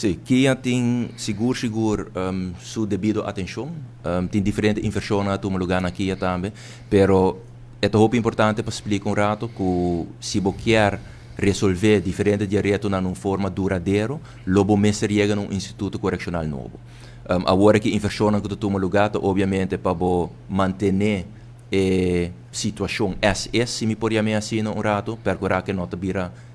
Si, KIA tin sigur sigur su debido atencion. Tin diferente inversion a tuma luga na KIA tambe, pero e ta hopi importante pa splica un rato cu si bo kier resolve diferente di e retonan na un forma duradero, lo bo mester yega na un instituto coreccional nobo. Awor aki inversionnan cu ta tuma luga ta obviamente pa bo mantene e situacion as is, si mi por yama asina un rato, percura cu no ta bira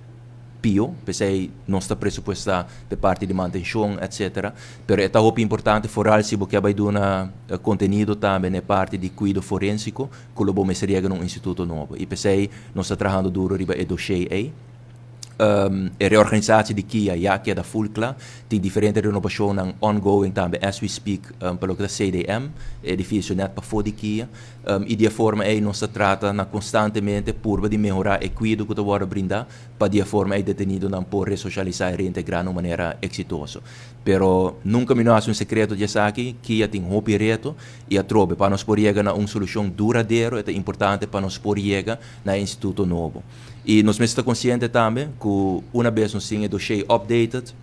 pio, p'esey nos ta presupuesta pa parti di mantencion, etc. Pero e ta hopi importante, vooral si bo kier bay duna contenido tambe na parti di cuido forensico, cu lo bo mester yega na un instituto nobo. Y p'esey nos ta trahando duro riba e dossier ey. E reorganisatie di KIA ya keda full cla. Tin diferente renovacion ongoing tambe as we speak pa loke ta CDM, edificio net pafo di KIA. Y di forma ey nos ta trata na constantemente purba di mehora e cuido cu ta wordo brinda pa di forma e detenidonan por resocialisa y reintegra di un manera exitoso. Pero nunca mi no haci un secreto di esaki, KIA tin hopi reto y atrobe pa nos por yega na un solucion duradero, ta importante pa nos por yega na instituto nobo. Y nos mes ta consciente tambe cu un biaha nos tin e dossier updated,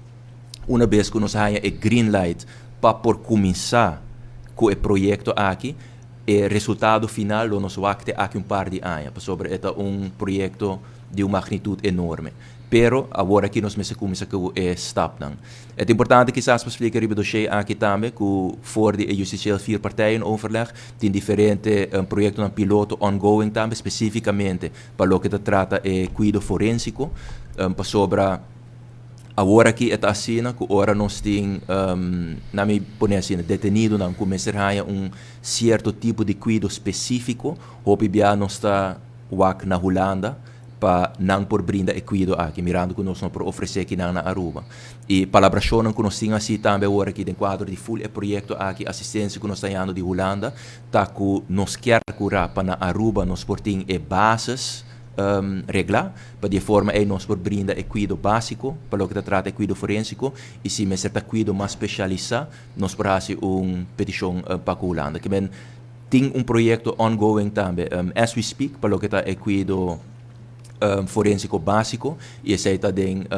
un biaha cu nos haya e green light pa por cuminsa cu e proyecto aki, e resultado final lo nos wak te aki un par di aña, pasobra e ta un proyecto di un magnitud enorme. Pero awor aki nos mester cuminsa cu e stapnan. Ta importante kisas pa splica riba e dossier aki tambe cu for di justitieel vier partijen overleg tin diferente proyectonan piloto ongoing tambe, specificamente pa loke ta trata e cuido forensico, pasobra awor aki ta asina cu ora nos tin, laga mi pone asina, detenidonan cuminsa un cierto tipo di cuido specifico, hopi bia nos ta wak na Hulanda pa nan por brinda e cuido aki, mirando cu nos no por ofrece aki na Aruba. Y palabracion cu nos tin asina tambe awor aki den cuadro di full e proyecto aki, asistencia cu nos ta hayando di Hulanda, ta cu nos kier cura pa na Aruba nos por tin e basis regla, pa di forma ey nos por brinda e cuido basico, pa loke ta trata e cuido forensico, y si mester ta cuido mas specialisa, nos por haci un peticion pa Hulanda. Kiermen tin un proyecto ongoing tambe, as we speak, pa loke ta e cuido forensico basico, y esey ta den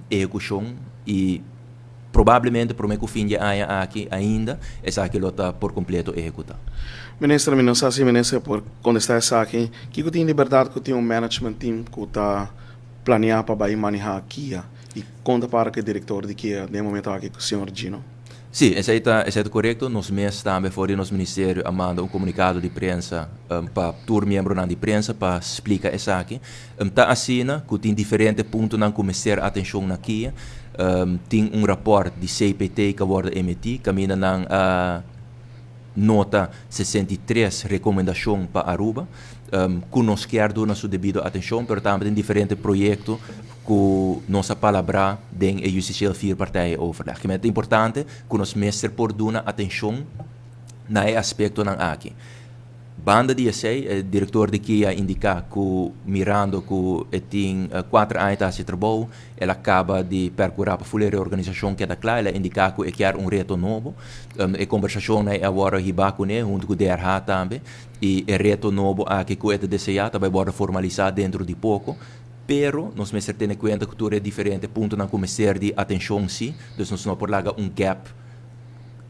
ehecucion y probablemente prome cu fin di aña aki ainda, esaki lo ta por completo ehecuta. Minister, mi no sa si minister por contesta esaki. Kico tin di berdad cu tin un management team cu ta planea pa bay maneha KIA y con ta para cu e director di KIA den momento aki, señor Gino? Si, esey ta corecto. Nos mes tambe for di nos ministerio a manda un comunicado di prensa pa tur miembro di prensa pa splica esaki. Ta asina cu tin diferente puntonan cu mester atencion na KIA. Tin un rapport di CPT cu a wordo emiti, caminda nan nota 63 recomendacion pa Aruba, cu nos kier duna su debido atencion, pero tambe tin diferente proyecto cu nos a palabra den e justitieel vier partijen overleg. Ta importante cu nos mester por duna atencion na e aspectonan aki. Banda di esey, e director di KIA a indica cu mirando cu tin 4 aña ta haci trabou, el a caba di percura pa full reorganisacion keda cla, el a indica cu kier un reto nobo. E conversacion ey awor hiba cune hunto cu DRH tambe, y e reto nobo aki cu e ta desea tambe ta wordo formalisa dentro di poco, pero nos mester tene cuenta cu tur e diferente puntonan cu mester di atencion si, dus nos no por laga un gap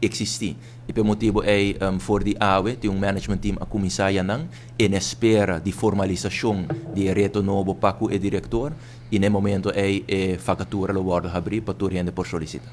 existi. Y pa e motibo ey for di awe, tin un management team a cuminsa nan, en espera di formalisacion di reto nobo pa e director, y na e momento ey e vacatura lo wordo habri pa tur hende por solicita.